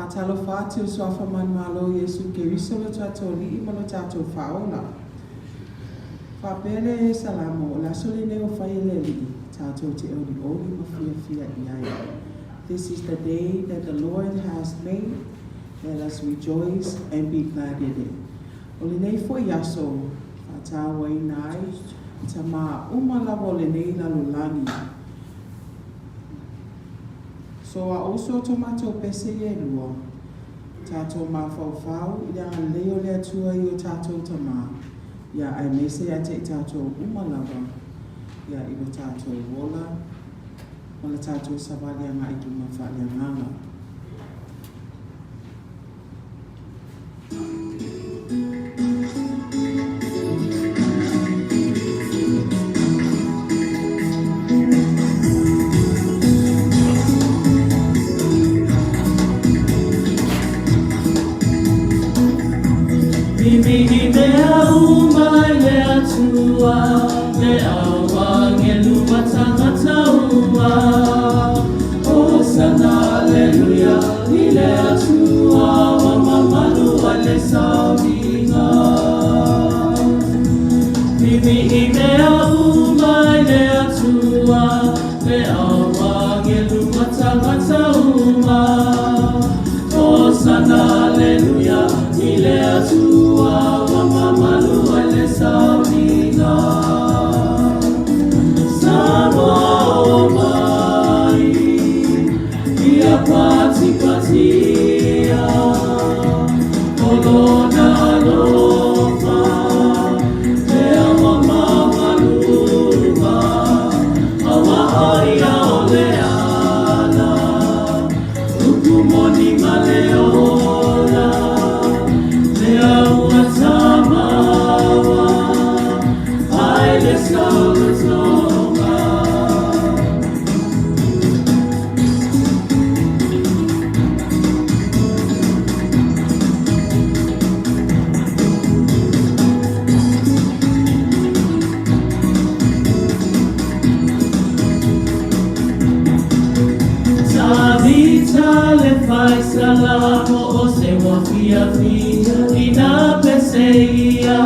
Faatalofa atu i le Suafa manumalo o Iesu Keriso lo tatou Alii ma lo tatou Faaola. Faapea le Salamo, O le aso lenei ua fai e le Alii, tatou te olioli ma fiafia i ai. This is the day that the Lord has made, let us rejoice and be glad in it. O lenei foi aso, faatauaina ai tamā uma lava o lenei lalolagi. So a uso to matou pese ia e lua, tatou mafaufau i le agalelei o le Atua i o tatou tamā, ia aemaise ia te i tatou uma lava, ia i lo tatou ola ma le tatou savali agai i luma faaleagaga. Mimihi mea uma i le Atua, le ao angelu ma tangata uma. Hosana, Aleluia, i le Atua ua mamalu ai le sauniga. Mimihi mea uma i le Atua, le ao angelu ma tangata uma. Hosana, Aleluia, i le Atua ua mamalu ai le sauniga. Samoa o mai, ia patipatia, o lona alofa, lea ua maualuga, auā ia o le ala, upu moni ma le ola, lea ua tamaua, ai le saolotoga. Tavita le fai salamo o se ua fiafia i nā pese ia.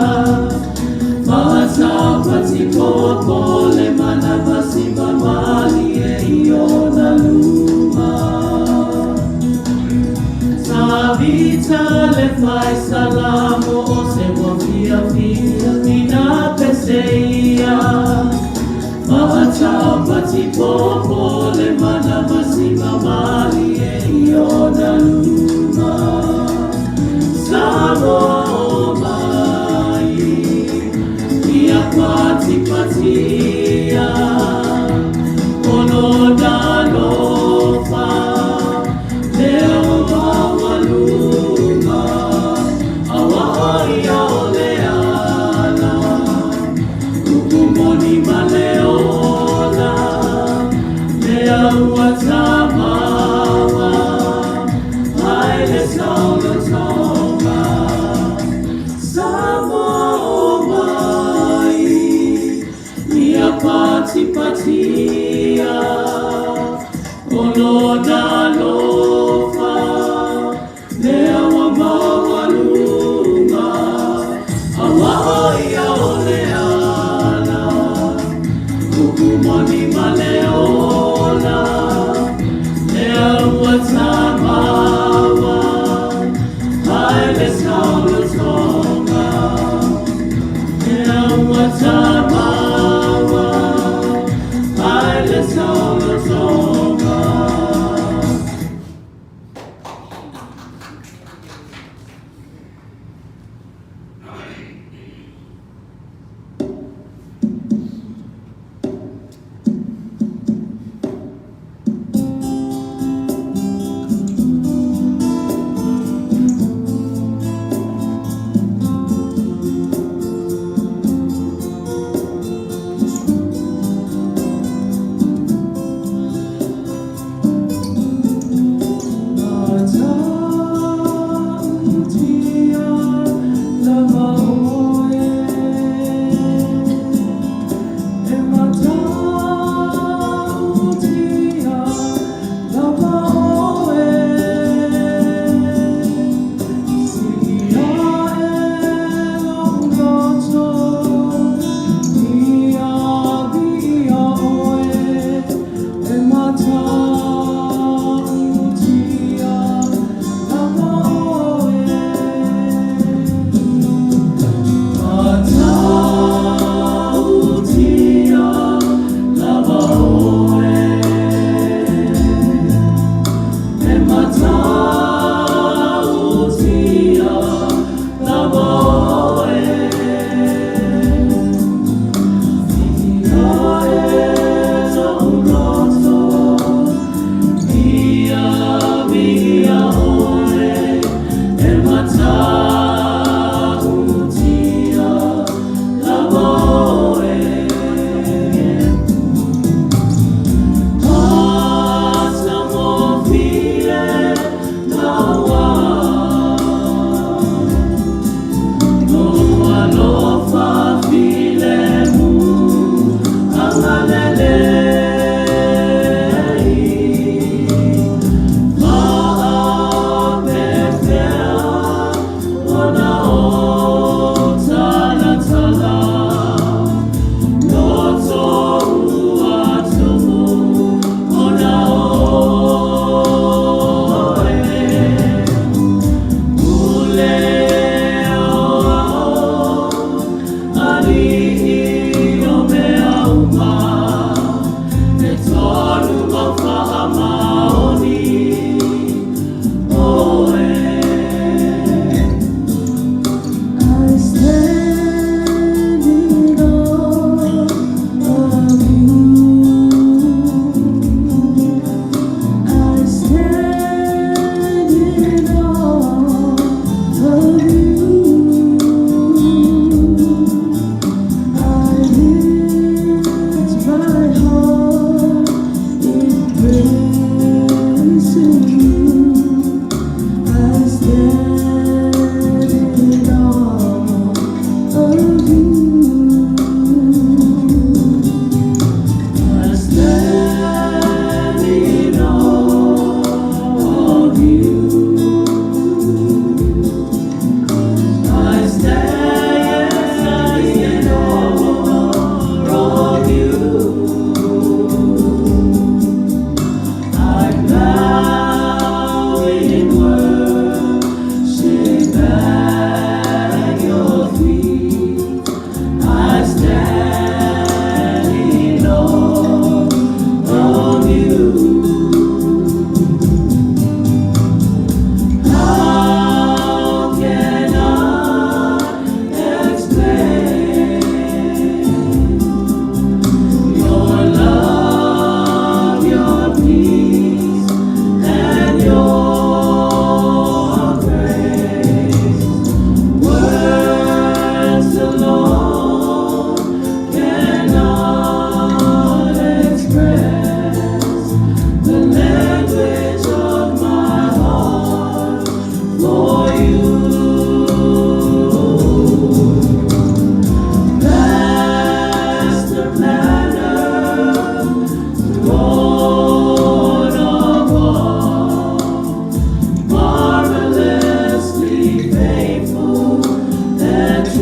Faatapati popo le manava si mamalie i ona luma. Tavita le fai salamo o se ua fiafia i nā pese ia. Faatapati popo le manava si mamalie i ona luma. Samoa o mai, ia patipatia, o lona alofa, lea ua maualuga, auā ia o le ala, upu moni ma le ola, lea ua tamaua, ai le saolotoga. Samoa o mai, ia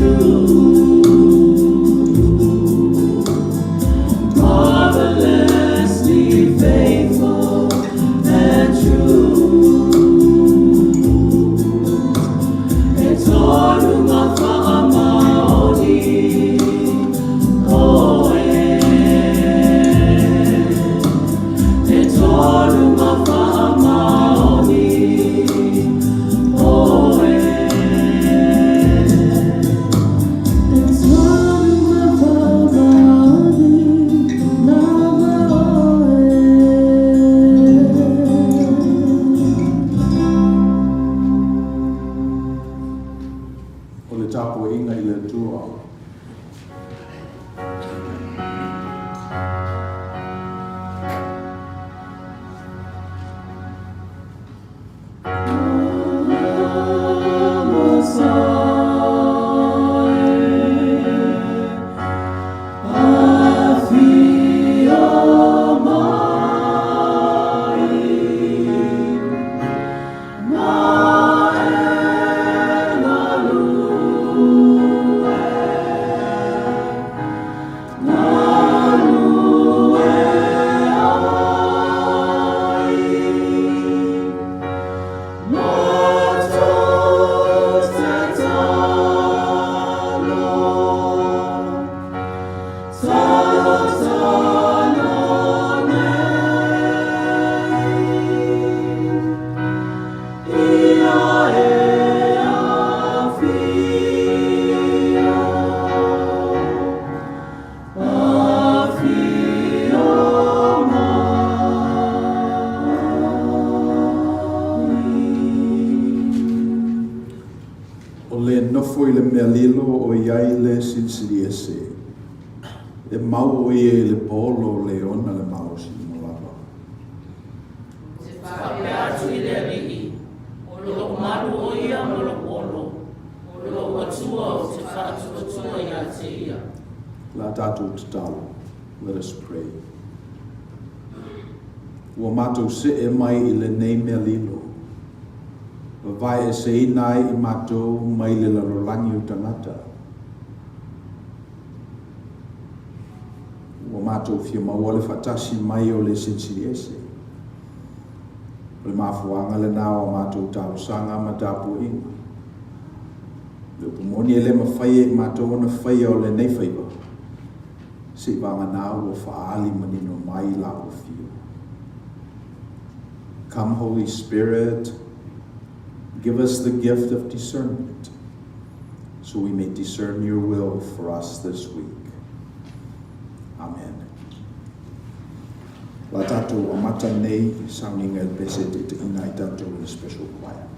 true. Marvelously faithful and true. E tolu ngā whaamaoni o e. E tolu ngā whaamaoni o e. E tolu ngā whaamaoni lava o e. O le tapuaiga i le Atua. O le nofo i le mea lilo o i ai le Silisili Ese, e mau o ia i le paolo o le ona le malosi uma lava. Ou te faapea atu i le Alii, O lo'u malu o ia ma lo'u olo, o lo'u Atua ou te faatuatua ia te ia. La tatou tatalo. Let us pray. Ua matou see mai i lenei mea lilo, vavaeeseina ai i matou mai le lalolagi o tagata. Ua matou fia maua le faatasi mai o le Silisili Ese. O le mafuaaga lena o a matou talosaga ma tapuaiga. O le upu moni e le mafai e i matou ona faia o lenei faiva, seivagana ua faaali manino mai la ua fiu. Come Holy Spirit, give us the gift of discernment, so we may discern your will for us this week. Amen. La tatou amata nei sauniga i le pese e taitaiina ai tatou i le special choir.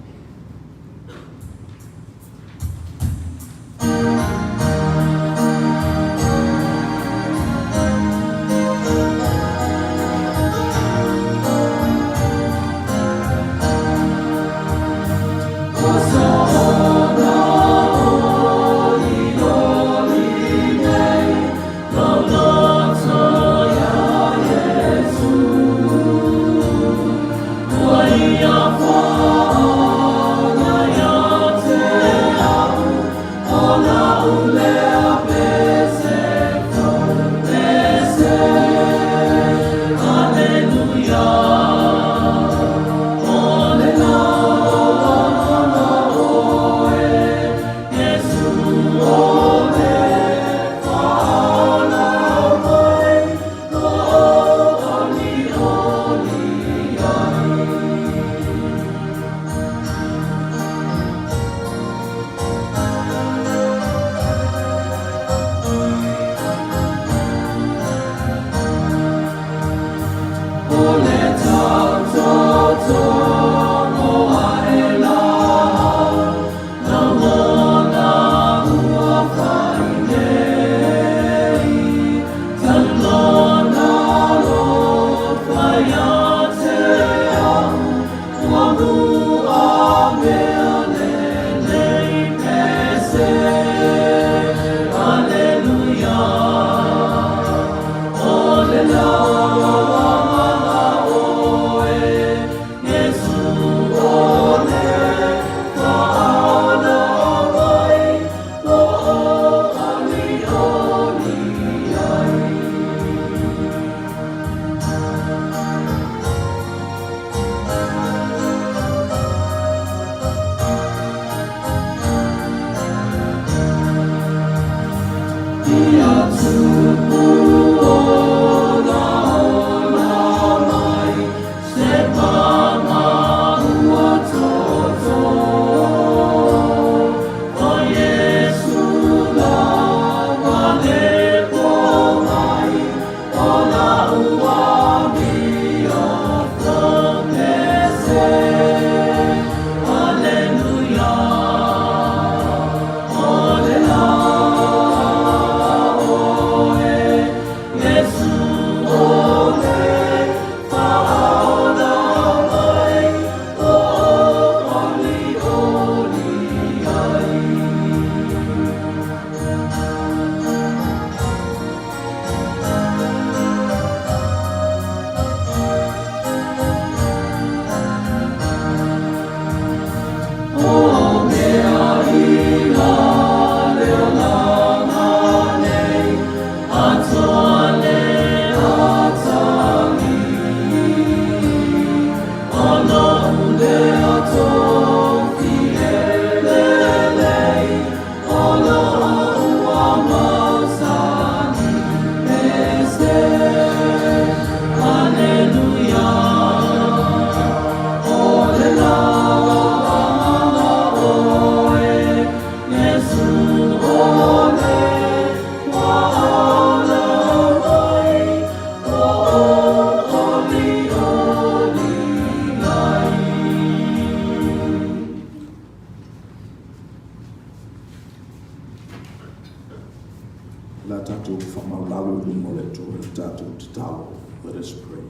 Le a tatou faamaualalo i luma o le Atua i le tatou tatalo. Let us pray.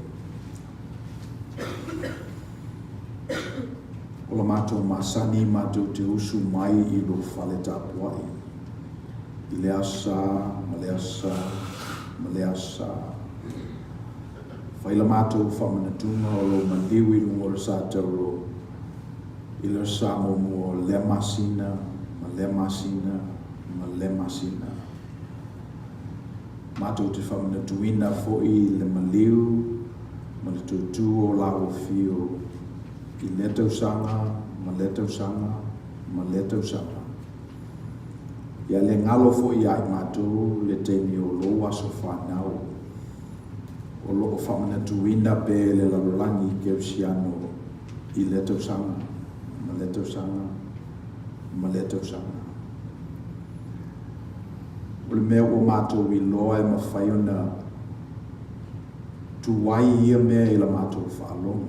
O la matou masani matou te usu mai i lou fale tapuai i le Aso Sa ma le Aso Sa ma le Aso Sa. Fai la matou faamanatuga o lou maliu i luga o le sa tauro i le Aso Sa muamua o lea masina ma lea masina ma lea masina. Matou te faamanatuina foi le maliu ma le tūtū o lāua afio i lea tausaga ma lea tausaga ma lea tausaga. Ia le galo foi ia i matou le taimi o lou aso fanau o lo o faamanatuina pea e le lalolagi kerisiano i lea tausaga ma lea tausaga ma lea tausaga. O le mea ua matou iloa e mafai ona tuai ia mea i la matou faalogo.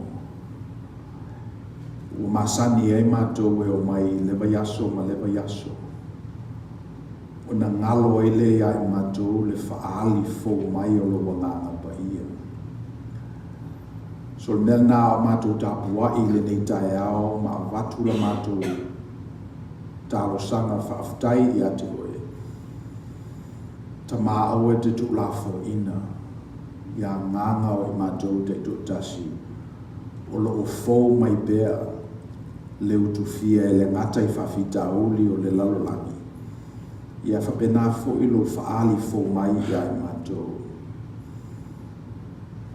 Ua masani ai matou e omai i le vaiaso ma le vaiaso, ona galo ai lea ia i matou le faaali fou mai o lou Agaga Paia. So o le mea lena a o matou tapuai i lenei taeao ma avatu la matou talosaga faafetai ia te oe, Tama aua e te tuulafoaiina ia agaga o i matou taitoatasi o lo o fou mai pea le utufia e le gata i faafitauli o le lalolagi, ia faapena foi lou faaali fou mai ia i matou.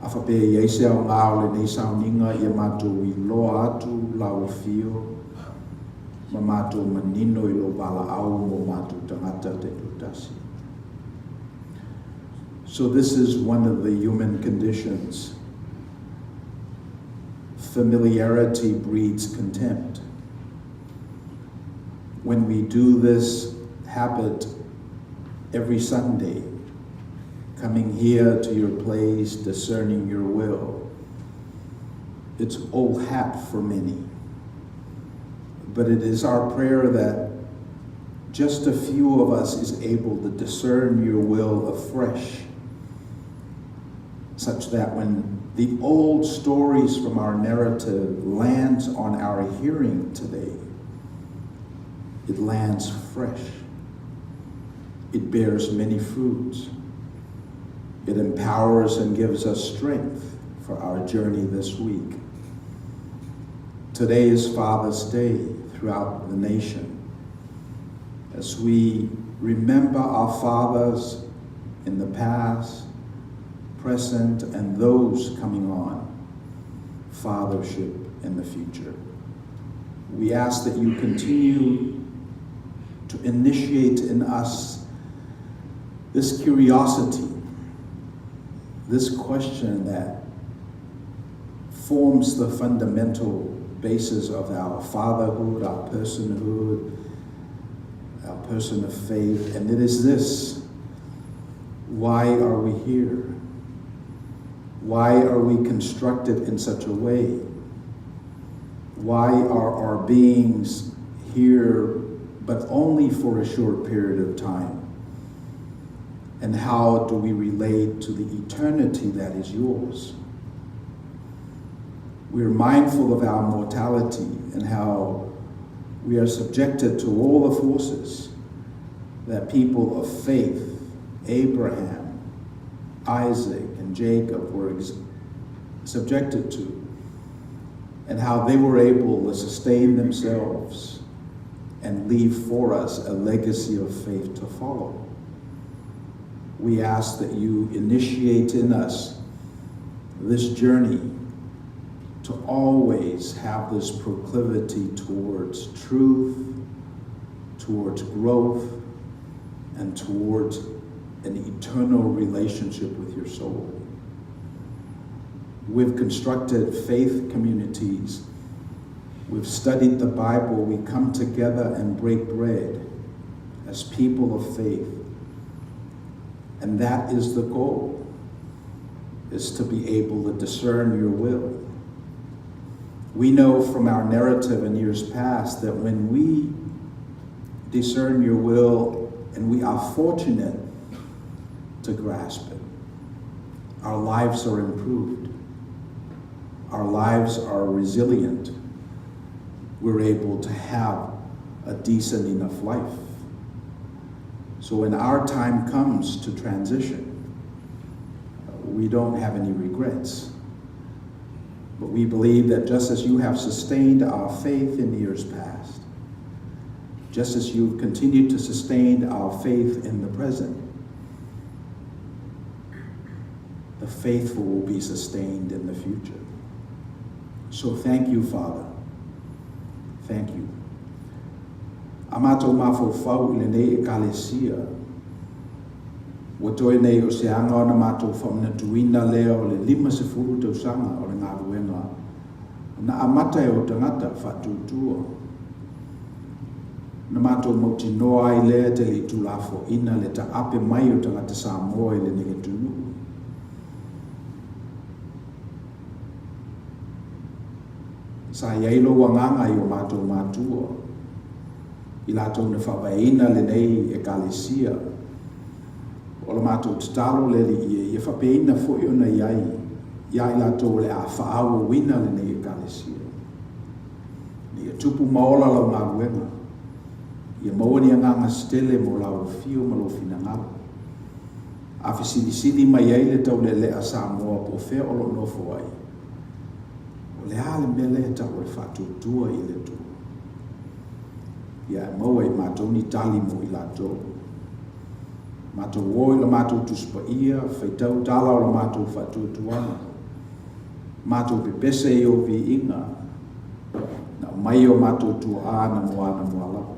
A faapea e i ai se aoga o lenei sauniga ia matou iloa atu lau afio ma matou manino i lou valaau mo matou tagata taitoatasi. So this is one of the human conditions. Familiarity breeds contempt. When we do this habit every Sunday, coming here to your place, discerning your will, it's old hat for many. But it is our prayer that just a few of us is able to discern your will afresh, such that when the old stories from our narrative lands on our hearing today, it lands fresh. It bears many fruits. It empowers and gives us strength for our journey this week. Today is Father's Day throughout the nation. As we remember our fathers in the past, present, and those coming on, fathership in the future. We ask that you continue to initiate in us this curiosity, this question that forms the fundamental basis of our fatherhood, our personhood, our person of faith, and it is this why are we here? Why are we constructed in such a way? Why are our beings here but only for a short period of time? And how do we relate to the eternity that is yours? We are mindful of our mortality and how we are subjected to all the forces that people of faith, Abraham, Isaac, and Jacob, were subjected to, and how they were able to sustain themselves and leave for us a legacy of faith to follow. We ask that you initiate in us this journey to always have this proclivity towards truth, towards growth, and towards an eternal relationship with your soul. We've constructed faith communities. We've studied the Bible. We come together and break bread as people of faith. And that is the goal, is to be able to discern your will. We know from our narrative in years past that when we discern your will and we are fortunate to grasp it. Our lives are improved. Our lives are resilient. We're able to have a decent enough life. So when our time comes to transition, we don't have any regrets. But we believe that just as you have sustained our faith in years past, just as you've continued to sustain our faith in the present, the faithful will be sustained in the future. So thank you, Father. Thank you. A matou mafaufau i lenei Ekalesia, ua toe nei o se aga ona matou faamanatuina lea o le 50 tausaga o le galuega na amata e ou tagata faatuatua. Na matou mautinoa ai lea te le i tulafoaina le taape mai o tagata Samoa i lenei atunuu. Sa i ai lou agaga i o matou matua, i latou na faavaeina lenei Ekalesia. O la matou tatalo le Alii e ia faapena foi ona i ai ia i latou o le a faaauauina lenei Ekalesia. Ina ia tupu ma ola lau galuega, ia maua ni agaga se tele mo lau afio ma lou finagalo. A fesilisili mai ai le taulealea Samoa po o fea o lo o nofo ai, o le a le mea lea e tau o le faatuatua i le Atua? Ia e maua e matou ni tali mo i latou. Matou o i la matou Tusi Paia, faitau tala o la matou faatuatuaga. Matou pepese i ou viiga, na aumai e o matou tuaa anamua anamua lava.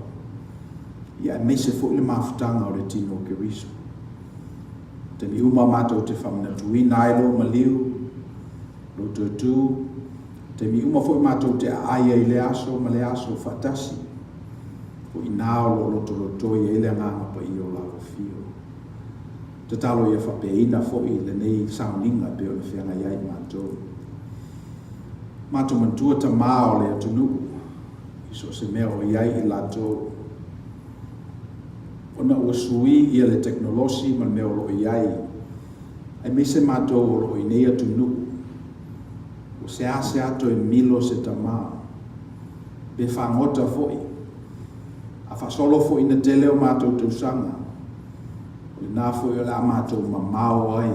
Ia aemaise foi le mafutaga o le tino o Keriso. Taimi uma matou te faamanatuina ai lou maliu, lou toetū, taimi uma foi matou te aai ai i lea aso ma lea aso faatasi, o inā o lo o lotolotoi ai le Agaga Paia o lau Afio. Tatalo ia faapeaina foi lenei sauniga e pei ona feagai ai matou. Matou manatua tama o le atunuu i so o se mea o i ai i latou. Ona ua sui ia le tekonolosi ma le mea o lo o i ai, aemaise matou o lo o i nei atunuu, ua seasea toe milo se tama, pe fagota foi. A faasolo foi ina tele o matou tausaga, o lena foi o le a matou mamao ai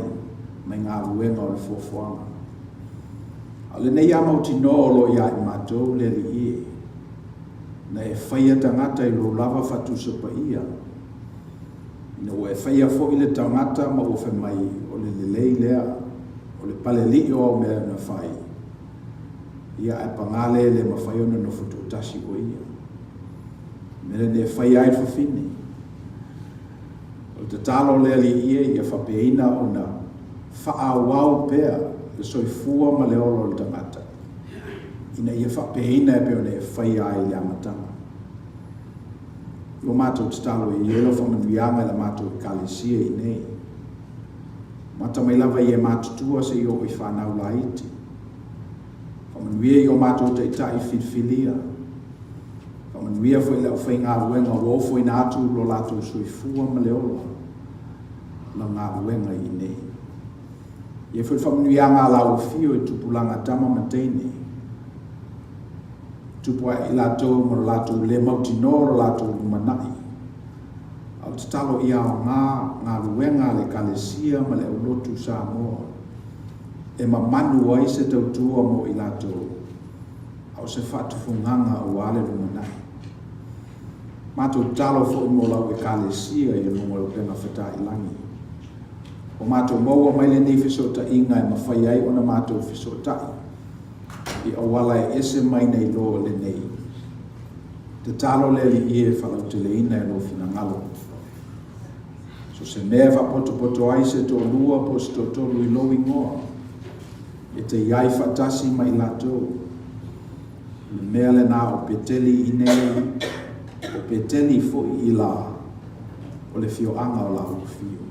mai galuega o le foafoaga. A o lenei a mautinoa o lo o ia i matou le Alii e, na e faia tagata i lou lava faatusa paia, ina ua e faia foi le tagata ma ua fai mai o le lelei lea, o le palelii o au mea na fai, ia ae paga lea e le mafai ona nofo toatasi o ia. O le mea lenei e faia ai le fafine. O le tatalo le Alii e ia faapena ona faaauau pea le soifua ma le ola o le tagata, ina ia faapena e pei ona e faia ai i le amataga. Ua matou tatalo e i ai lau faamanuiaga i la matou Ekalesia i inei. Amata mai lava i e matutua seia oo i fanau laiti. Faamanuia i o matou taitai filifilia. Faamanuia foi i le aufaigaluega ua ofoina atu lo latou soifua ma le ola lau galuega i inei. Ia foi faamanuiaga a lau afio i tupulaga tama ma teine. Tupu ae i latou ma lo latou le mautinoa o lo latou lumanai. A o tatalo ia aoga galuega a le Ekalesia ma le aulotu Samoa e mamanu ai se tautua mo i latou, a o se faatufugaga aua le lumanai. Matou tatalo foi mo lau Ekalesia i luga o le upega fatailagi. Ua matou maua mai lenei fesootaiga e mafai ai ona matou fesootai i auala e ese mai nei lo lenei. Tatalo le Alii e faalauteleina e lou finagalo. So se mea e faapotopoto ai se toalua po o se toatolu i lou igoa, e te i ai faatasi ma i latou. O le mea lena o Peteli i nei, o Peteli foi i la, o le fioaga o la ua fio.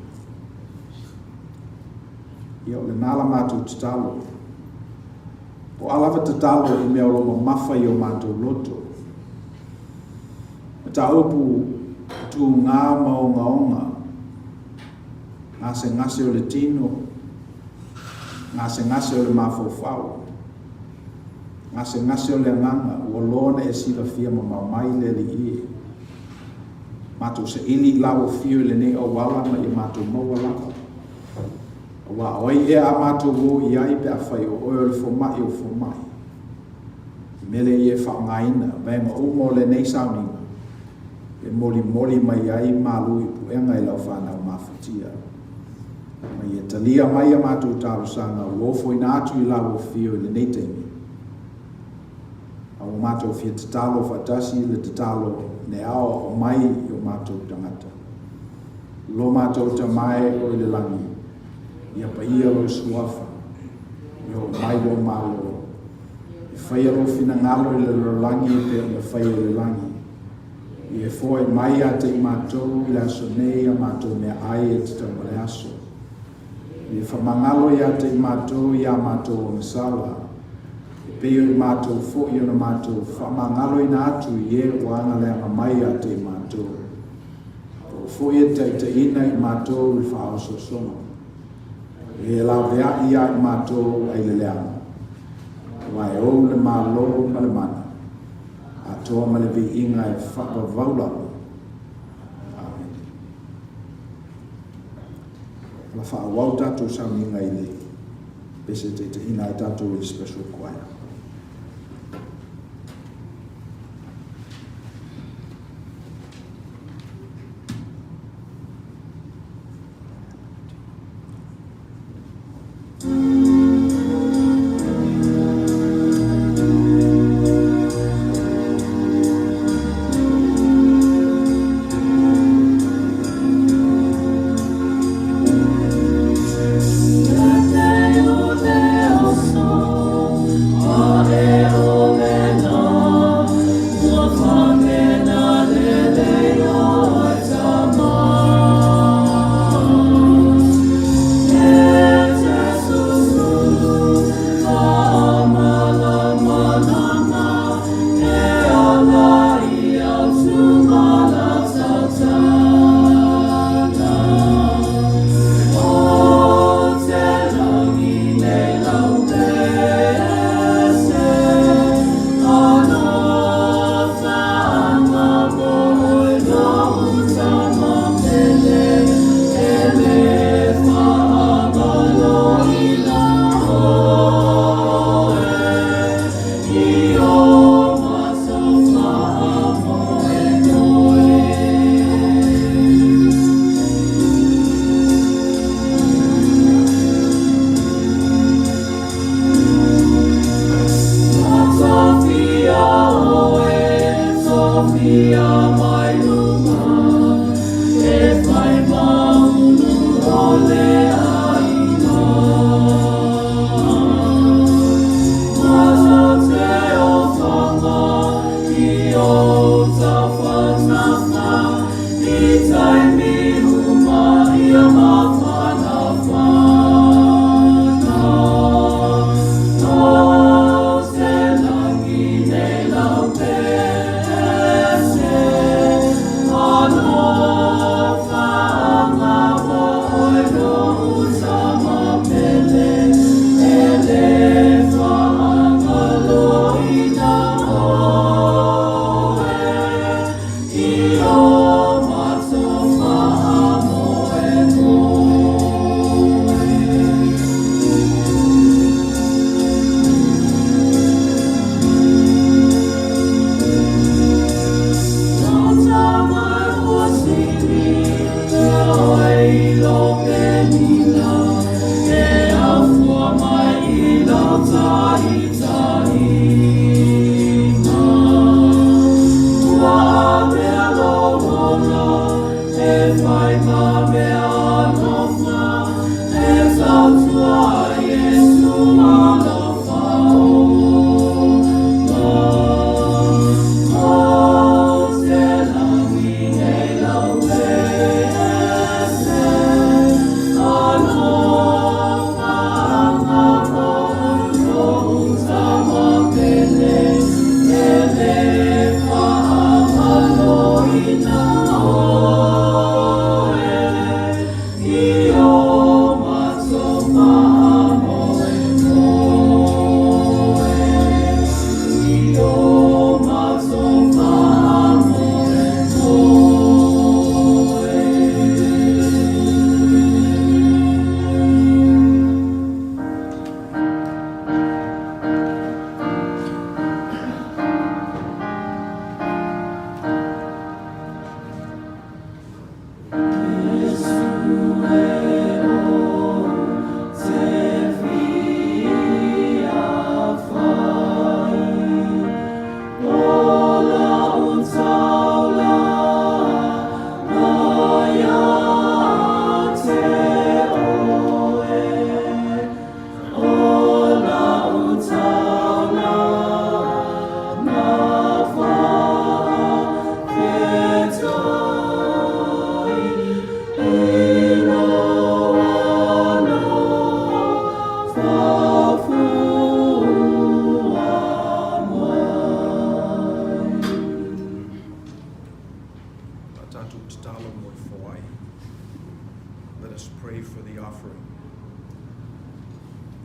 Ia, o lena la matou tatalo. Po o a lava tatalo i mea o lo o mamafa i o matou loto. Mataupu tuga ma ogaoga. Gasegase o le tino, gasegase o le mafaufau, gasegase o le agaga, ua loa ona e silafia mamao mai le Alii e. Matou saili i lau afio i lenei auala ma ia matou maua lava. Aua o ai ea a matou o i ai pe afai o oe o le fomai o fomai. I mele ia e faaaogaina vaega uma o lenei sauniga e molimoli mai ai malu i puega i lau fanau mafatia. Ma ia talia mai a matou talosaga ua ofoina atu i lau afio i lenei taimi. A ua matou fia tatalo faatasi i le tatalo ne aoao mai i o matou tagata. Lo matou Tama e o i le lagi, ia paia lou suafa, ia oo mai lou Malo, e faia lou finagalo i le lalolagi e pei ona faia i le lagi. Ia e foai mai ia te i matou i le aso nei a matou meaai e tatau ma le aso. Ia e faamagalo ia te i matou i a matou ogasala, e pei o i matou foi ona matou faamagaloina atu i e ua agaleaga mai ia te i matou. Aua foi e taitaiina i matou i le faaosoosoga. E laveai ia i matou ai le leaga, aua e ou le Malo ma le mana, atoa ma le viiga e faavavau lava. Amene. O la faaauau tatou sauniga i le pese taitaiina ai tatou i le special choir. A tatou tatalo mo le foai. Let us pray for the offering.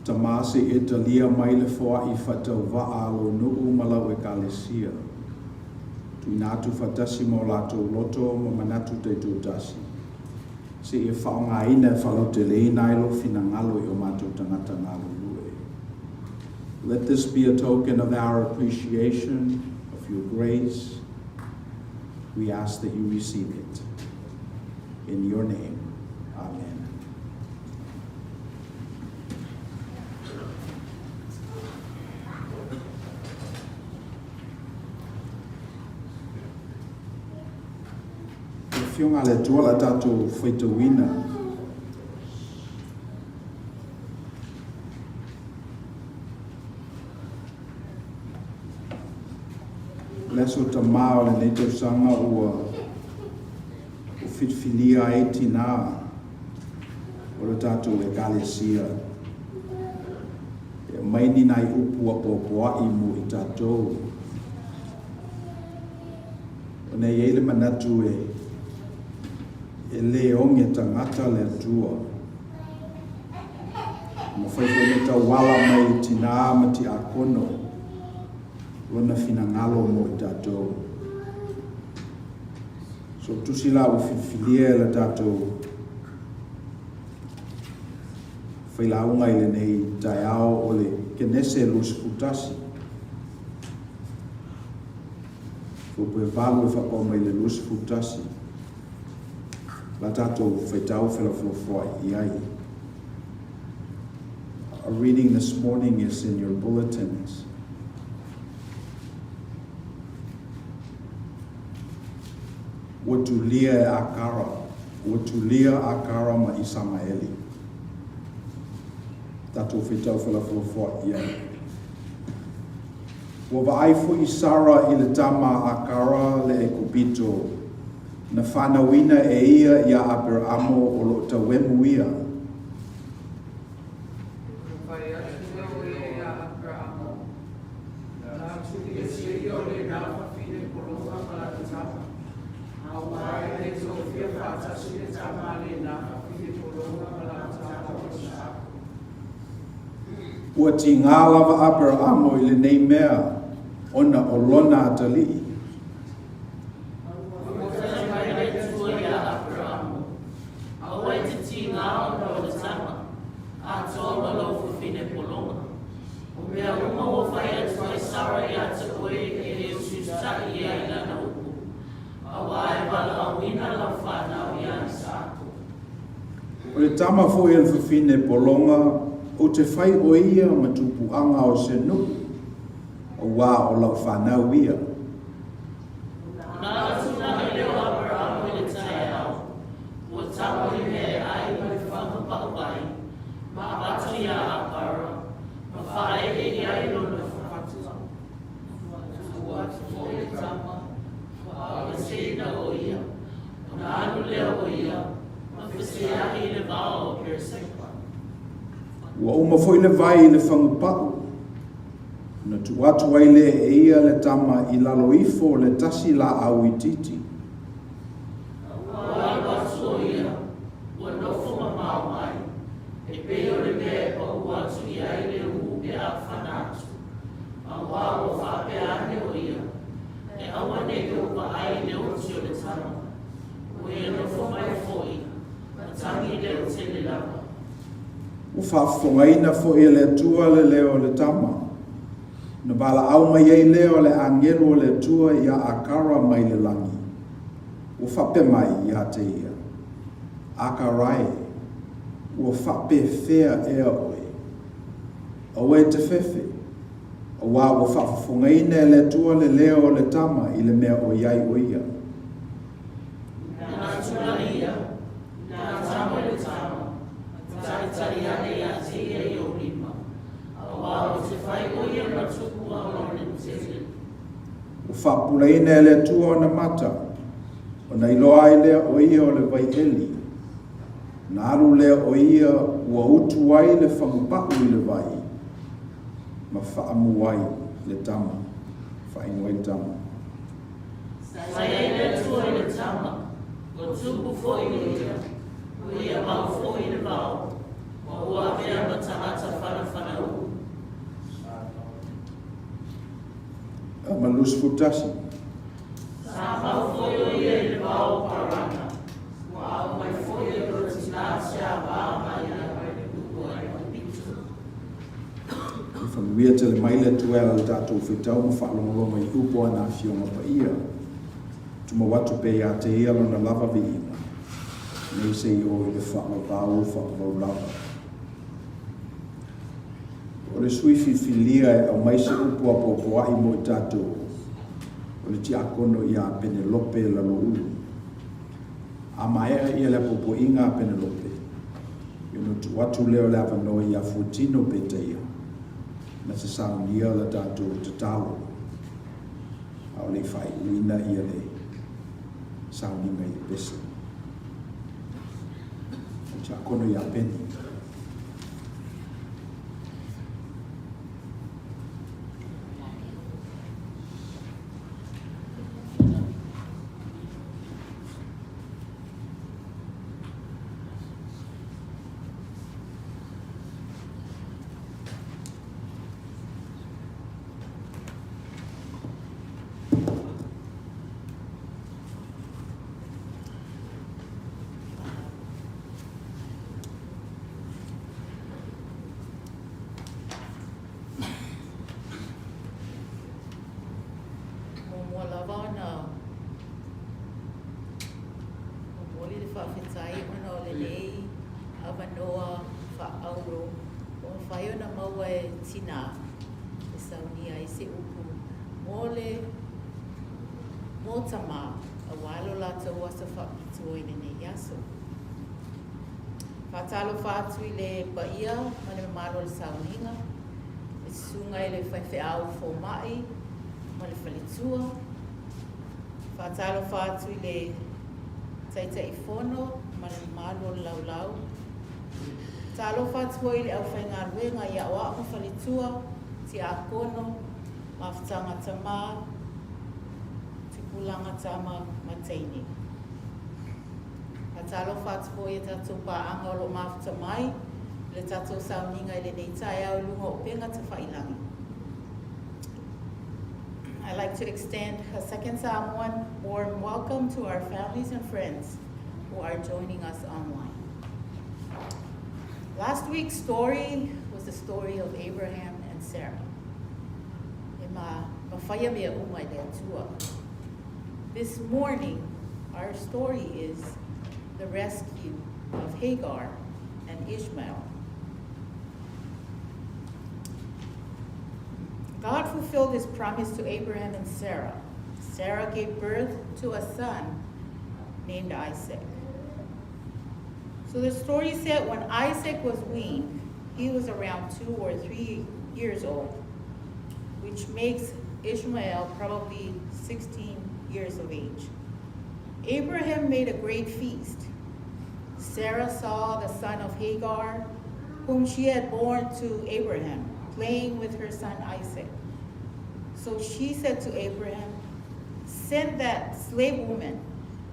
Tama se i e talia mai le foai faatauvaa a lou nuu ma lau Ekalesia. Tuuina atu faatasi ma o latou loto ma manatu taitoatasi, se i e faaaogaina e faalauteleina ai lou finagalo i o matou tagata galulue. Let this be a token of our appreciation of your grace. We ask that you receive it. In your name, amen. Le Afioga a le Atua la tatou faitauina. Le Aso Tamā o lenei tausaga ua filifilia ai tinā o le tatou Ekalesia e aumai ni nai upu apoapoa'i mo i tatou. Ona e i ai le manatu e e lē oge tagata le Atua. E mafai foi ona tauala mai i tinā ma tiakono lona finagalo mo i tatou. So tusi la ua filifilia e le tatou failauga i lenei taeao o le Kenese 21. Fuaipue 8 e faapau mai le 21. La tatou faitau felafolafoai i ai. Our reading this morning is in your bulletins. Ua tulia e Akara, ua tulia Akara ma Isamaeli. Tatou faitau felafolafoai i ai. Ua vaai foi Sara i le tama a Akara le Aikupito, na fanauina e ia iā Aperaamo o lo o tauemu ia. Ona fai atu lea o ia iā Aperaamo, Na tuliese ia o lena fafine pologa ma lana tama, auā e le tofia faatasi le tama a lena fafine pologa ma lana tama o Isaako. Ua tigā lava Aperaamo i lenei mea ona o lona atalii. Ua tali mai le Atua iā Aperaamo, Aua e te tigā ona o le tama, atoa ma lou fafine pologa. O mea uma ua fai atu ai Sara iā te oe e le usiusitai ia i lana upu, auā e valaauina lau fanau iā Isaako. O le tama foi a le fafine pologa, ou te fai o ia ma tupuaga o se nuu, auā o lau fanau ia. Ona atu naʻe lea o Aperamo i le taeao, ua tago i mea e ʻai ma le faga paʻu ai, ma avatu iā Akara, ma faaeʻe i ai lona fatu. Ua tuu atu foi le tama, ua ʻaueseina ʻo ia, ona alu lea o ia, ma feseahi i le vao o Peresepa. Ua uma foi le vai i le fagupaʻu, ona tuu atu ai lea e ia le tama i lalo ifo o le tasi laau itiiti. Ua alu atu ʻo ia, ua nofo mamao mai, e pei o le mea e paʻu atu i ai le ū pe a fana atu, auā ua faapea ane ʻo ia, E aua nei ou vaai i le oti o le tama. Ua ia nofo mai foi, ma tagi leo tele lava. Ua faafofogaina foi e le Atua le leo o le tama, ona valaau mai ai lea o le agelu o le Atua iā Akara mai le lagi, ua faapea mai iā te ia, Akara e, ua faapefea ea oe? Aua e te fefe, auā ua faafofogaina e le Atua le leo o le tama i le mea o i ai o ia. Na tulai ia, na tama i le tama, ma talitali ane iā te ia i ou lima, auā ua te fai o ia ma tupu a o le tele. Ua faapulaina e le Atua ona mata, ona iloa ai lea o ia o le vai eli. Ona alu lea o ia ua utu ai le fagupa'u i le vai, ma faamu ai le tama, faainu ai le tama. Sa i ai le Atua i le tama, ua tupu foi o ia, ua ia mau foi i le vao, ma ua avea ma tagata fanafanauu. Ma le 21. Sa mau foi o ia i le vao o Parana, ua ao mai foi e lona tinā se avā mai ia mai le nuu o Aikupito. Ia faamanuia tele mai le Atua e ala i le tatou faitau ma faalogologo i upu o ana Afioga Paia. Tumau atu pea ia te ia lona lava viiga, nei se i o i le faavavau faavavau lava. O le sui filifilia e aumai se upu apoapoai mo i tatou, o le tiakono ia Penelope Laloulu. A maea ia le apoapoaiga a Penelope, ia ona tuu atu lea o le avanoa ia Fuatino Petaia na se saunia la tatou tatalo, a o le i faaiuina ia le sauniga i Epese. O le tiakono ia Peni. Muamua lava ona momoli le faafetai ona o lenei avanoa faaauro ua mafai ona maua e tinā e saunia ai se upu mo le mō tamā aua lo latou aso faapitoa i lenei aso. Faatalofa atu i le paia ma le mamalu o le sauniga, le susuga i le faifeau fomai ma le faletua. Faatalofa atu i le Taitaifono ma le mamalu o le laulau. Talofa atu foi i le aufaigaluega i aoao ma faletua, tiakono, mafutaga tama, tupulaga tama ma teine. Faatalofa atu foi i a tatou paaga o lo o mafuta mai i le tatou sauniga i lenei taeao i luga o upega tafailagi. I'd like to extend a second Samoan warm welcome to our families and friends who are joining us online. Last week's story was the story of Abraham and Sarah. E ma, mawhaia mea uma i le Atua. This morning, our story is the rescue of Hagar and Ishmael. God fulfilled his promise to Abraham and Sarah. Sarah gave birth to a son named Isaac. So the story said when Isaac was weaned, he was around 2 or 3 years old, which makes Ishmael probably 16 years of age. Abraham made a great feast. Sarah saw the son of Hagar, whom she had borne to Abraham, playing with her son Isaac. So she said to Abraham, Send that slave woman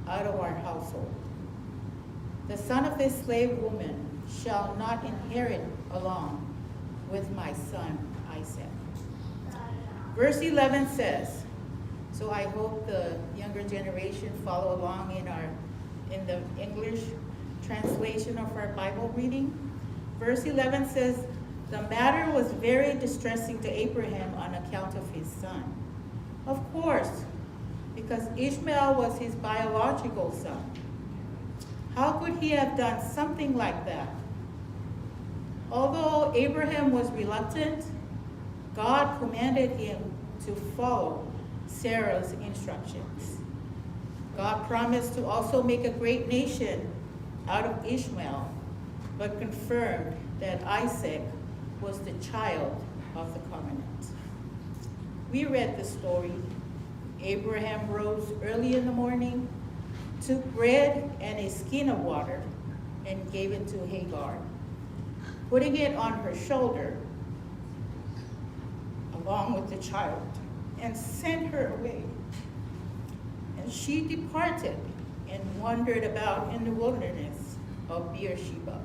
out of our household. The son of this slave woman shall not inherit along with my son Isaac. Verse 11 says, so I hope the younger generation follow along in our in the English translation of our Bible reading. Verse 11 says, The matter was very distressing to Abraham on account of his son. Of course, because Ishmael was his biological son. How could he have done something like that? Although Abraham was reluctant, God commanded him to follow Sarah's instructions. God promised to also make a great nation out of Ishmael, but confirmed that Isaac was the child of the covenant. We read the story. Abraham rose early in the morning, took bread and a skin of water, and gave it to Hagar, putting it on her shoulder along with the child, and sent her away. And she departed and wandered about in the wilderness of Beersheba.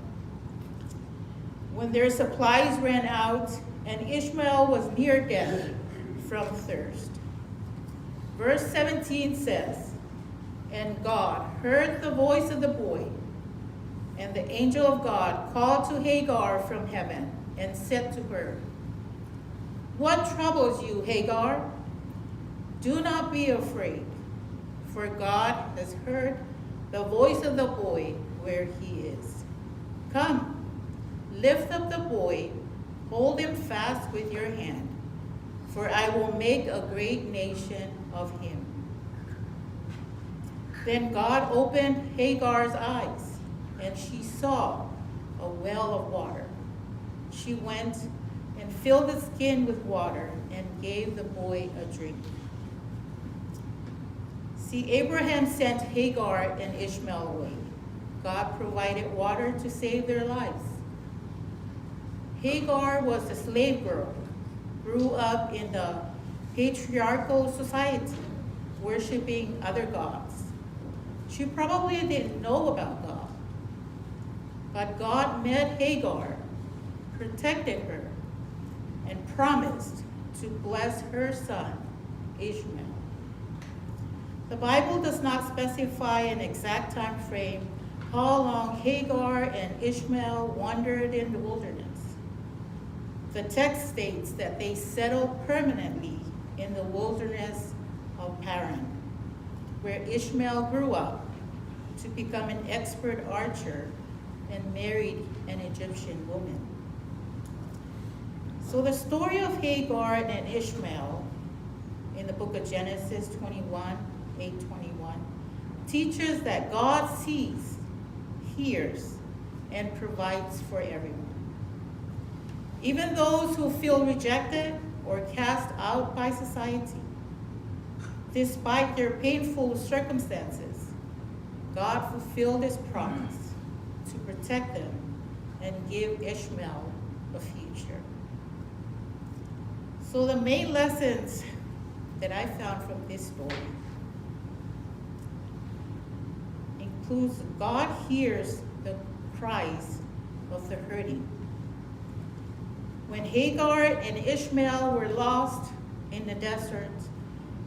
When their supplies ran out, and Ishmael was near death from thirst. Verse 17 says, And God heard the voice of the boy, and the angel of God called to Hagar from heaven and said to her, What troubles you, Hagar? Do not be afraid, for God has heard the voice of the boy where he is. Come, lift up the boy, hold him fast with your hand, for I will make a great nation of him. Then God opened Hagar's eyes, and she saw a well of water. She went and filled the skin with water and gave the boy a drink. See, Abraham sent Hagar and Ishmael away. God provided water to save their lives. Hagar was a slave girl, grew up in the patriarchal society, worshiping other gods. She probably didn't know about God. But God met Hagar, protected her, and promised to bless her son, Ishmael. The Bible does not specify an exact time frame how long Hagar and Ishmael wandered in the wilderness. The text states that they settled permanently in the wilderness of Paran, where Ishmael grew up to become an expert archer and married an Egyptian woman. So the story of Hagar and Ishmael in the book of Genesis 21, 8:21, teaches that God sees, hears, and provides for everyone. Even those who feel rejected or cast out by society. Despite their painful circumstances, God fulfilled his promise to protect them and give Ishmael a future. So the main lessons that I found from this story includes God hears the cries of the hurting. When Hagar and Ishmael were lost in the desert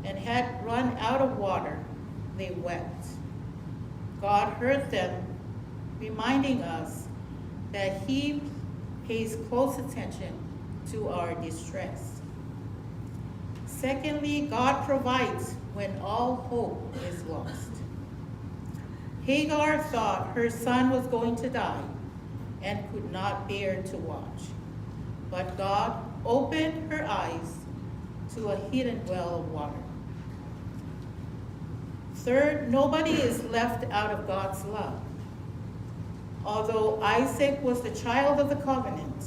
and had run out of water, they wept. God heard them, reminding us that He pays close attention to our distress. Secondly, God provides when all hope is lost. Hagar thought her son was going to die and could not bear to watch. But God opened her eyes to a hidden well of water. Third, nobody is left out of God's love. Although Isaac was the child of the covenant,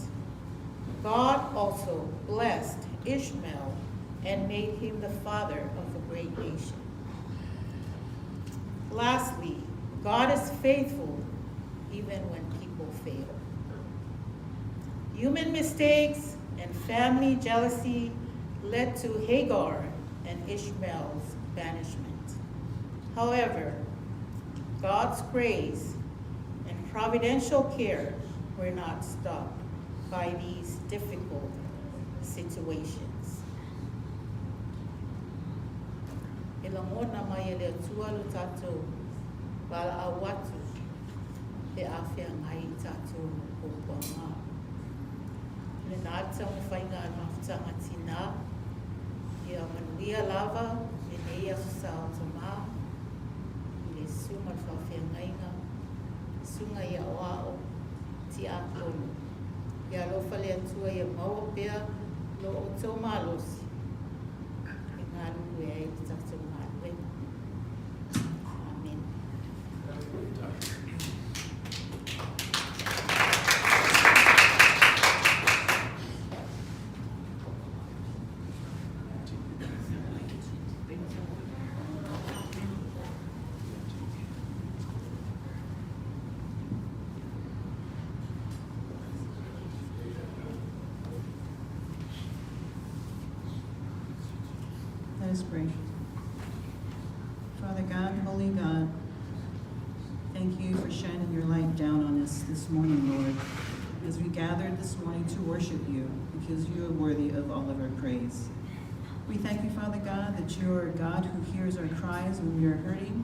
God also blessed Ishmael and made him the father of a great nation. Lastly, God is faithful even when people fail. Human mistakes and family jealousy led to Hagar and Ishmael's banishment. However, God's grace and providential care were not stopped by these difficult situations. E lagona mai e le Atua lo tatou valaau atu pe a feagai i tatou ma puapuaga. O lena le taumafaiga a le mafutaga tinā, ia manuia lava lenei Aso Sa o Tamā i le susu ma le faafeagaiga. Susuga i Aoao Tiakono. Ia alofa le Atua ia maua pea lo outou malosi e galulue ai i le tatou galuega. Amene. Let us pray. Father God, holy God, thank you for shining your light down on us this morning, Lord, as we gathered this morning to worship you, because you are worthy of all of our praise. We thank you, Father God, that you are a God who hears our cries when we are hurting.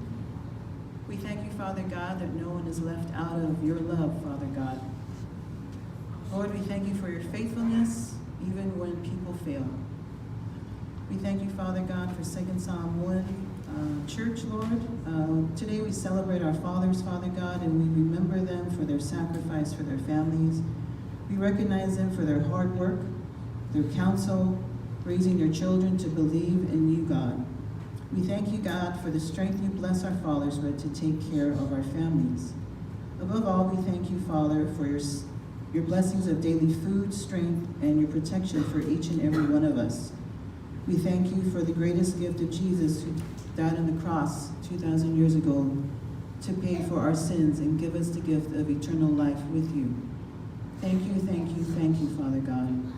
We thank you, Father God, that no one is left out of your love, Father God. Lord, we thank you for your faithfulness, even when people fail. We thank you, Father God, for Second Samoan Church, Lord. Today we celebrate our fathers, Father God, and we remember them for their sacrifice for their families. We recognize them for their hard work, their counsel, raising their children to believe in you, God. We thank you, God, for the strength you bless our fathers with to take care of our families. Above all, we thank you, Father, for your blessings of daily food, strength, and your protection for each and every one of us. We thank you for the greatest gift of Jesus, who died on the cross 2,000 years ago to pay for our sins and give us the gift of eternal life with you. Thank you, thank you, thank you, Father God.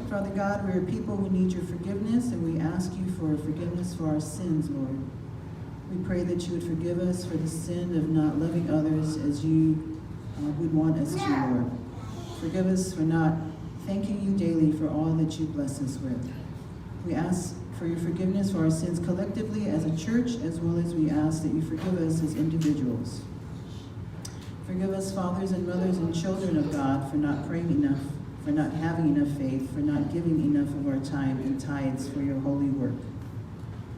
Father God, we are people who need your forgiveness, and we ask you for forgiveness for our sins, Lord. We pray that you would forgive us for the sin of not loving others as you would want us to, Lord. Forgive us for not thanking you daily for all that you bless us with. We ask for your forgiveness for our sins collectively as a church, as well as we ask that you forgive us as individuals. Forgive us, fathers and mothers and children of God, for not praying enough, for not having enough faith, for not giving enough of our time and tithes for your holy work.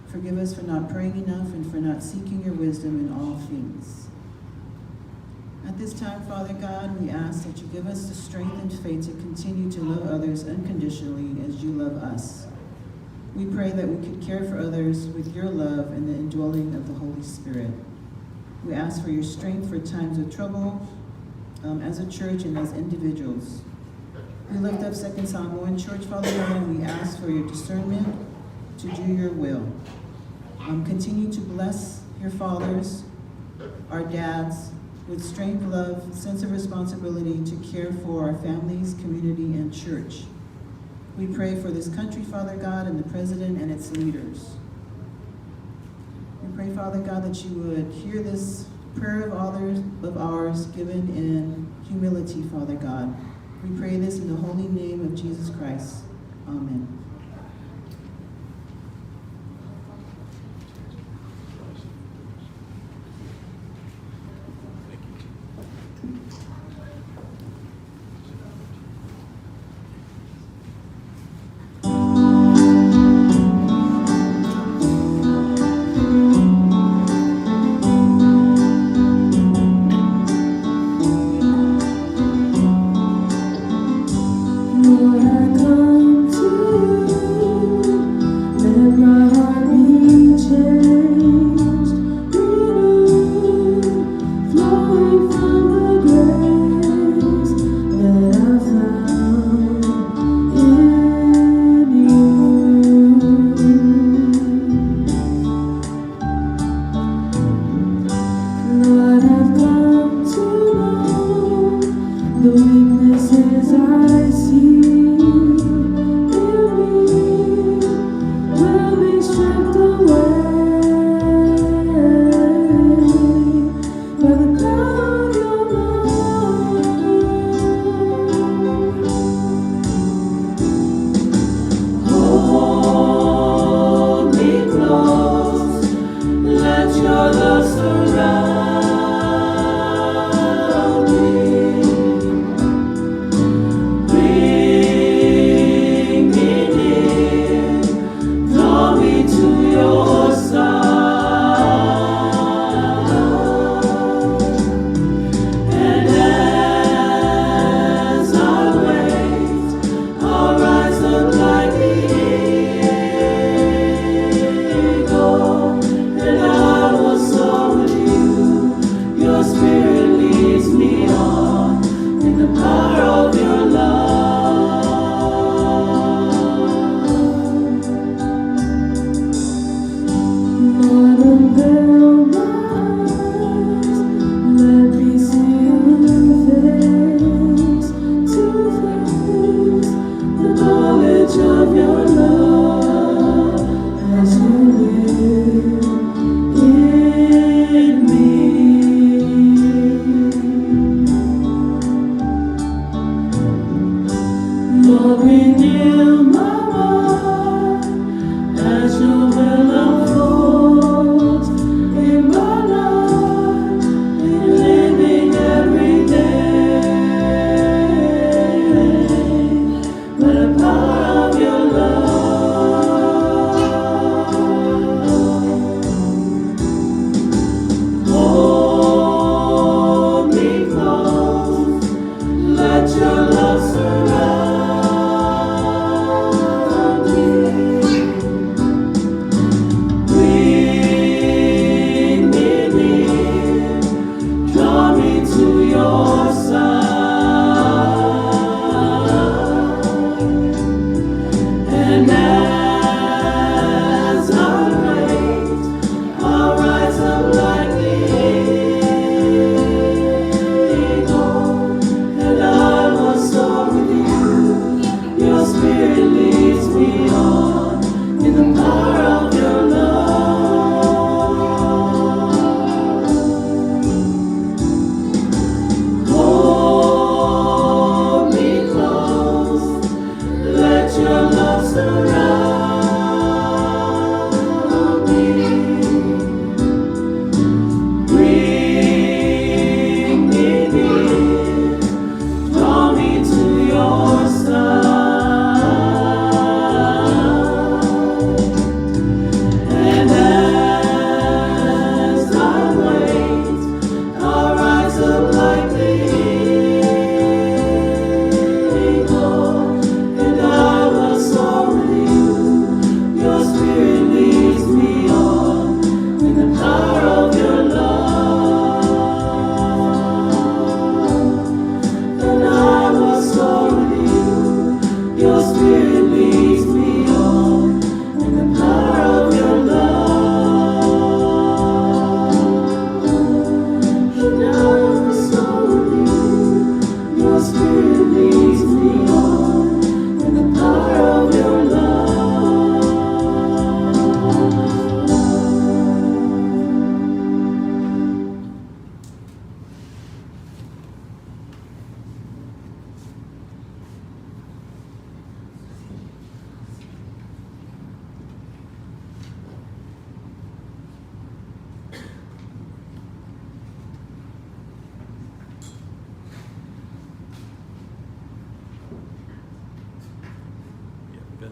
Forgive us for not praying enough and for not seeking your wisdom in all things. At this time, Father God, we ask that you give us the strength and faith to continue to love others unconditionally as you love us. We pray that we could care for others with your love and the indwelling of the Holy Spirit. We ask for your strength for times of trouble, as a church and as individuals. We lift up Second Samoan Church, Father God, and we ask for your discernment to do your will. Continue to bless your fathers, our dads, with strength, love, sense of responsibility to care for our families, community, and church. We pray for this country, Father God, and the president and its leaders. We pray, Father God, that you would hear this prayer of others of ours given in humility, Father God. We pray this in the holy name of Jesus Christ. Amen. Lord, I come to you.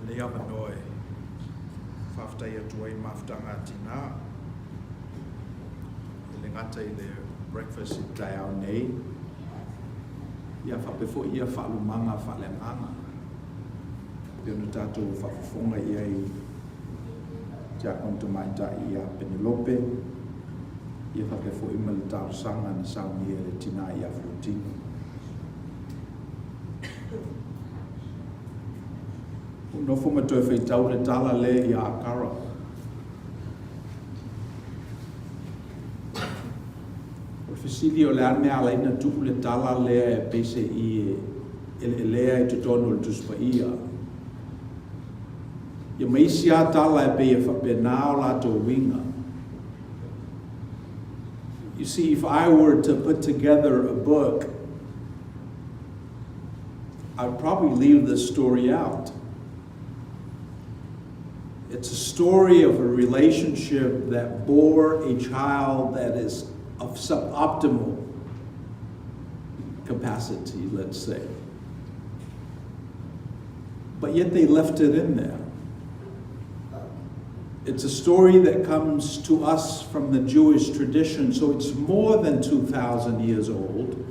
lenei avanoa e faafetai atu ai i mafutaga a tinā, e le gata i le breakfast i le taeao nei, ia faapea foi ia faalumaga faaleagaga e pei ona tatou faafofoga i ai i Tiakono Tamaitai ia Penelope, ia faapea foi ma le talosaga na saunia e le tinā ia Fuatino. Ua nofo ma toe faitau le tala lea ia Akara. O le fesili o le a le mea e ala ai ona tuu le tala lea e pei se i e eleelea i totonu o le Tusi Paia. Ia ma isi lava tala e pei e faapena o latou uiga. You see, if I were to put together a book, I'd probably leave this story out. It's a story of a relationship that bore a child that is of suboptimal capacity, let's say. But yet they left it in there. It's a story that comes to us from the Jewish tradition, so it's more than 2,000 years old.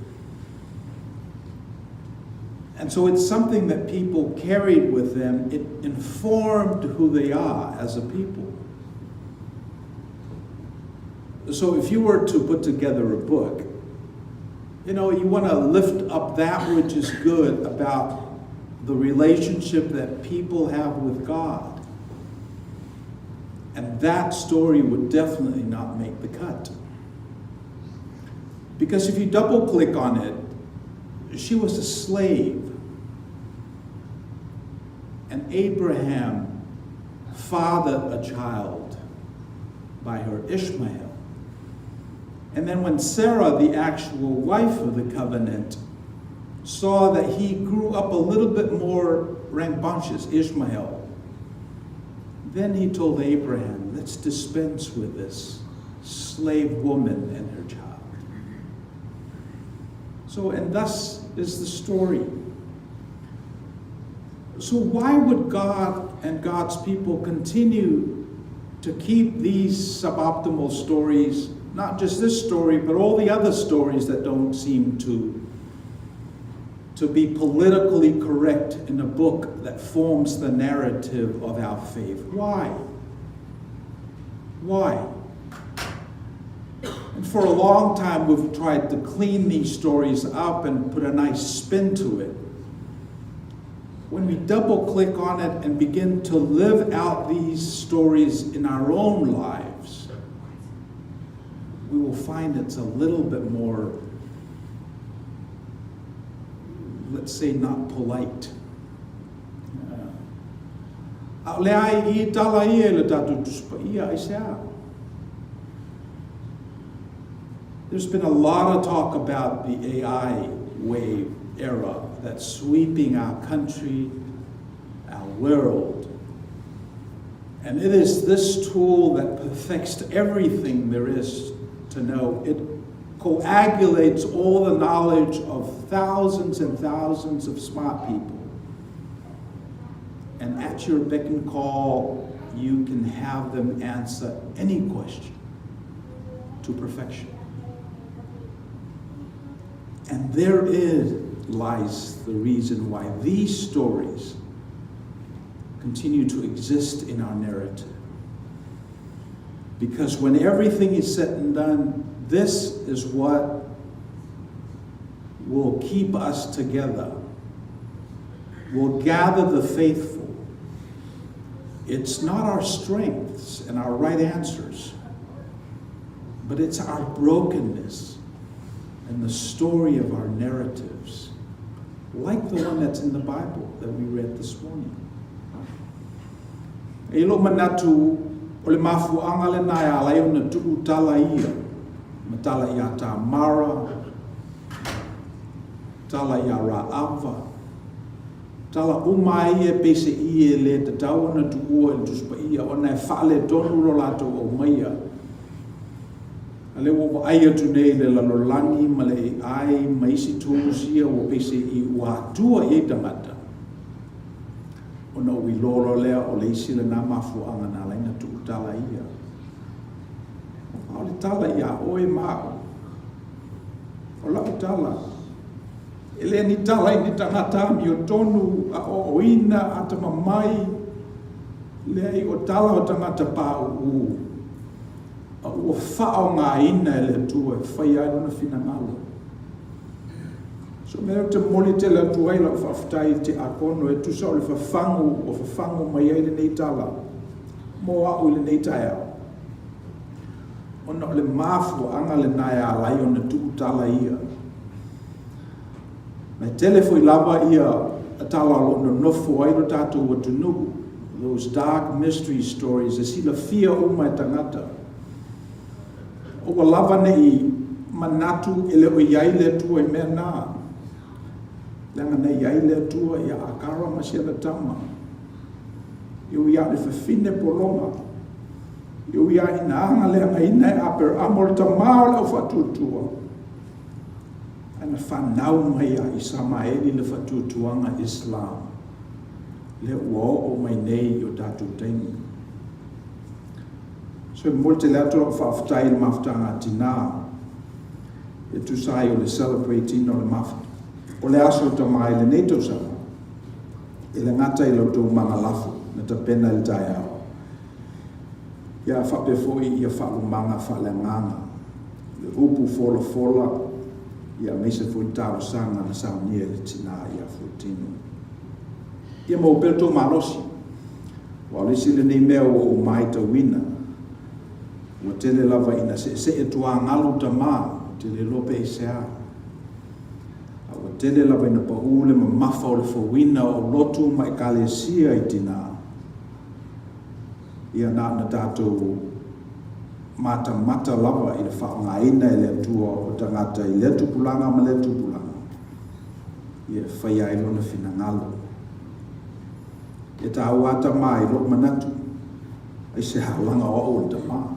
And so it's something that people carried with them. It informed who they are as a people. So if you were to put together a book, you know, you want to lift up that which is good about the relationship that people have with God. And that story would definitely not make the cut. Because if you double click on it, she was a slave. And Abraham fathered a child by her, Ishmael. And then when Sarah, the actual wife of the covenant, saw that he grew up a little bit more rambunctious, Ishmael, then he told Abraham, let's dispense with this slave woman and her child. So, and thus is the story. So, why would God and God's people continue to keep these suboptimal stories, not just this story, but all the other stories that don't seem to, to be politically correct in a book that forms the narrative of our faith? Why? Why? And for a long time, we've tried to clean these stories up and put a nice spin to it. When we double click on it and begin to live out these stories in our own lives, we will find it's a little bit more, let's say, not polite. ʻAʻole ai i tala ia i le tatou Tusi Paia, aisea? There's been a lot of talk about the AI wave era that's sweeping our country, our world. And it is this tool that perfects everything there is to know. It coagulates all the knowledge of thousands and thousands of smart people. And at your beck and call, you can have them answer any question to perfection. And therein lies the reason why these stories continue to exist in our narrative. Because when everything is said and done, this is what will keep us together, will gather the faithful. It's not our strengths and our right answers, but it's our brokenness and the story of our narratives, like the one that's in the Bible that we read this morning. E i lou manatu, o le mafuaaga lena e ala ai ona tuu tala ia, ma tala iā Tamara, tala iā Raava, tala uma ai ia pei se i e le tatau ona tuua i le Tusi Paia ona e faaletonu lo latou aumaia. A lea ua vaai atu nei i le lalolagi ma le AI ma isi tools ia ua pei se i ua atua i ai tagata. Ona ou iloa loa lea o le isi lena mafuaaga na ala ai ona tuu tala ia. A o le tala ia oe ma au, o lau tala, e le ni tala i ni tagata amiotonu, aoaoina, atamamai, leai o tala o tagata pauu, a ua faaaogaina e le Atua e faia ai Lona finagalo. So mea ou te momoli tele atu ai lau faafetai i le Tiakono e tusa o le fafagu ua fafagu mai ai lenei tala mo au i lenei taeao, ona o le mafuaaga lena e ala ai ona tuu tala ia. Ma e tele foi lava ia tala o lo o nonofo ai lo tatou atunuu, those dark mystery stories e silafia uma e tagata. Ua lava ne i manatu e le o i ai le Atua i mea na, leaga na i ai le Atua ia Akara ma si ana tama. E ui lava i le fafine pologa, e ui lava ina agaleagaina e Aperamo le tama o le aufaatuatua, ae na fanau mai ia Isamaeli le faatuatuaga Islam, lea ua oo mai nei i o tatou taimi. So e momoli tele atu lau faafetai i le mafutaga a tinā e tusa ai o le celebrate ina o le mafuta o le aso tama i lenei tausaga e le gata i la outou magalafo na tapena i le taeao ia faapea foi ia faalumaga faaleagaga le upu folafola ia aemaise foi le talosaga na saunia e le tinā ia Fuatino. Ia maua pea le tou malosi. Aua o le isi lenei mea ua ou maitauina, ua tele lava ina seesee tuagalu tama, ou te le iloa pe aisea. A ua tele lava ina pau le mamafa o le fouina o lotu ma ekalesia i tina. Ia na ona tatou matamata lava i le faaaogaina e le Atua o tagata i lea tupulaga ma lea tupulaga, ia e faia ai lona finagalo. E taua a tama i lou manatu, aisea leaga o au o le tama.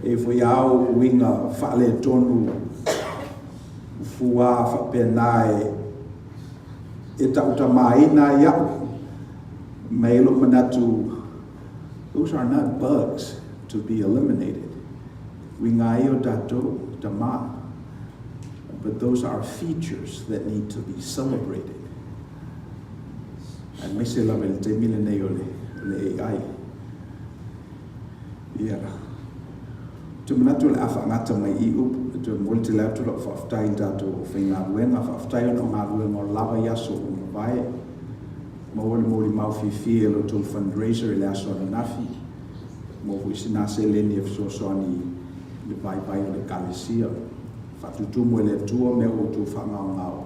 E i ai foi a au uiga faaletonu fuā faapena e e tautamaina ai au. Ma e i ai lou manatu, those are not bugs to be eliminated. Uiga ai o tatou tama, but those are features that need to be celebrated. Aemaise lava i le taimi lenei o le, o le AI. Ia. Ou te manatu o le a faagata mai i upu, e toe momoli tele atu lau faafetai i le tatou aufaigaluega, faafetai ona o galuega o lava i aso ua mavae. Maua le molimau fiafia i lo outou fundraiser i le aso ananafi. Maua foi sina seleni e fesoasoani i le vaivai o le Ekalesia. Faatutumu e le Atua mea ua outou faagaogao.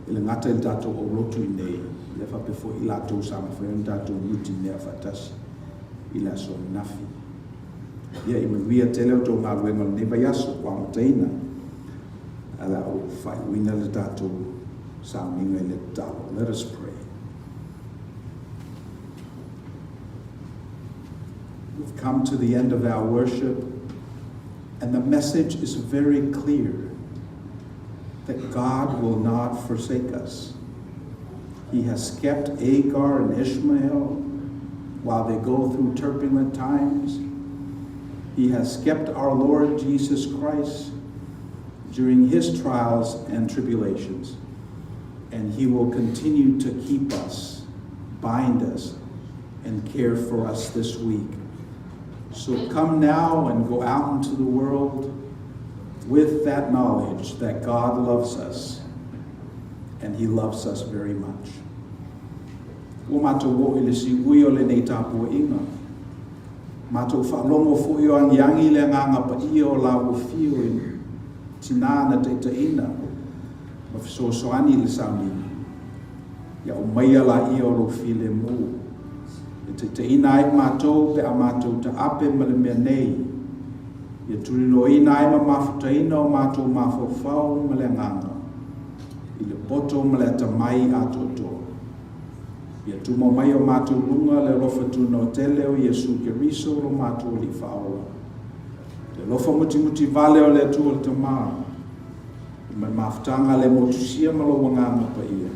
E le gata i le tatou aulotu i inei, ia faapea foi i latou sa mafai ona tatou nutimea faatasi i le aso ananafi. Ia, i manuia tele outou galuega o lenei vaiaso ua amataina. Ae o le a ou faaiuina le tatou sauniga i le tatalo. Let us pray. We've come to the end of our worship, and the message is very clear that God will not forsake us. He has kept Agar and Ishmael while they go through turbulent times. He has kept our Lord Jesus Christ during his trials and tribulations. And he will continue to keep us, bind us, and care for us this week. So come now and go out into the world with that knowledge that God loves us and he loves us very much. Ua matou oo i le siui o lenei tapuaiga. Matou faalogo foi o agiagi le agaga paia o la ua fio i tinā na taitaiina ma fesoasoani i le sauniga. Ia aumaia laia o lou filemu e taitaiina ai matou pe a matou taape ma le mea nei. Ia tuliloaina ai ma mafutaina o matou mafaufau ma le agaga i le poto ma le atamai atoatoa. Ia tumau mai o matou luga le alofa tunoa tele o Iesu Keriso lo matou Alii Faaola. Le alofa mutimuti vale o le Atua le Tama, ma le mafutaga le motusia ma lou Agaga Paia.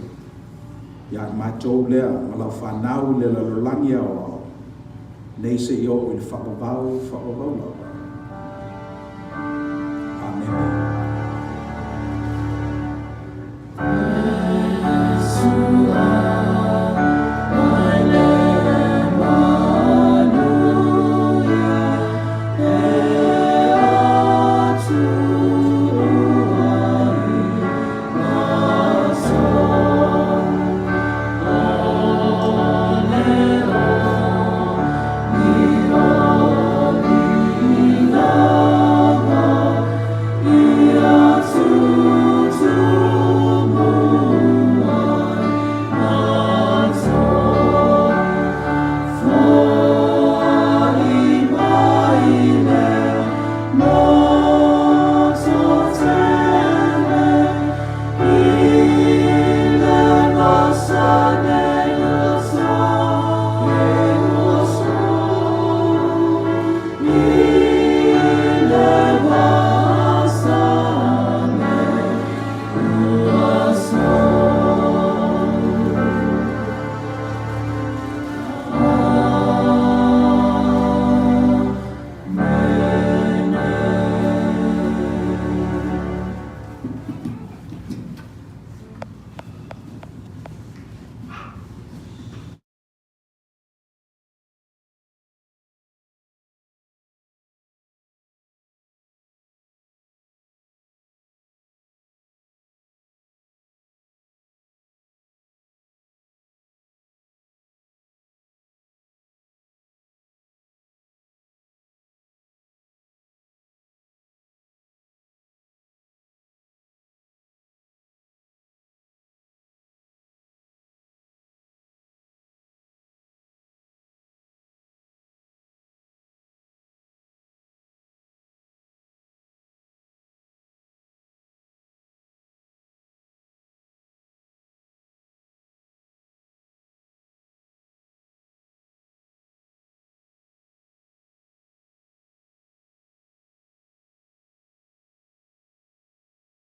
Ia i matou lea ma lau fanau i le lalolagi aoao nei seia oo i le faavavau faavavau lava.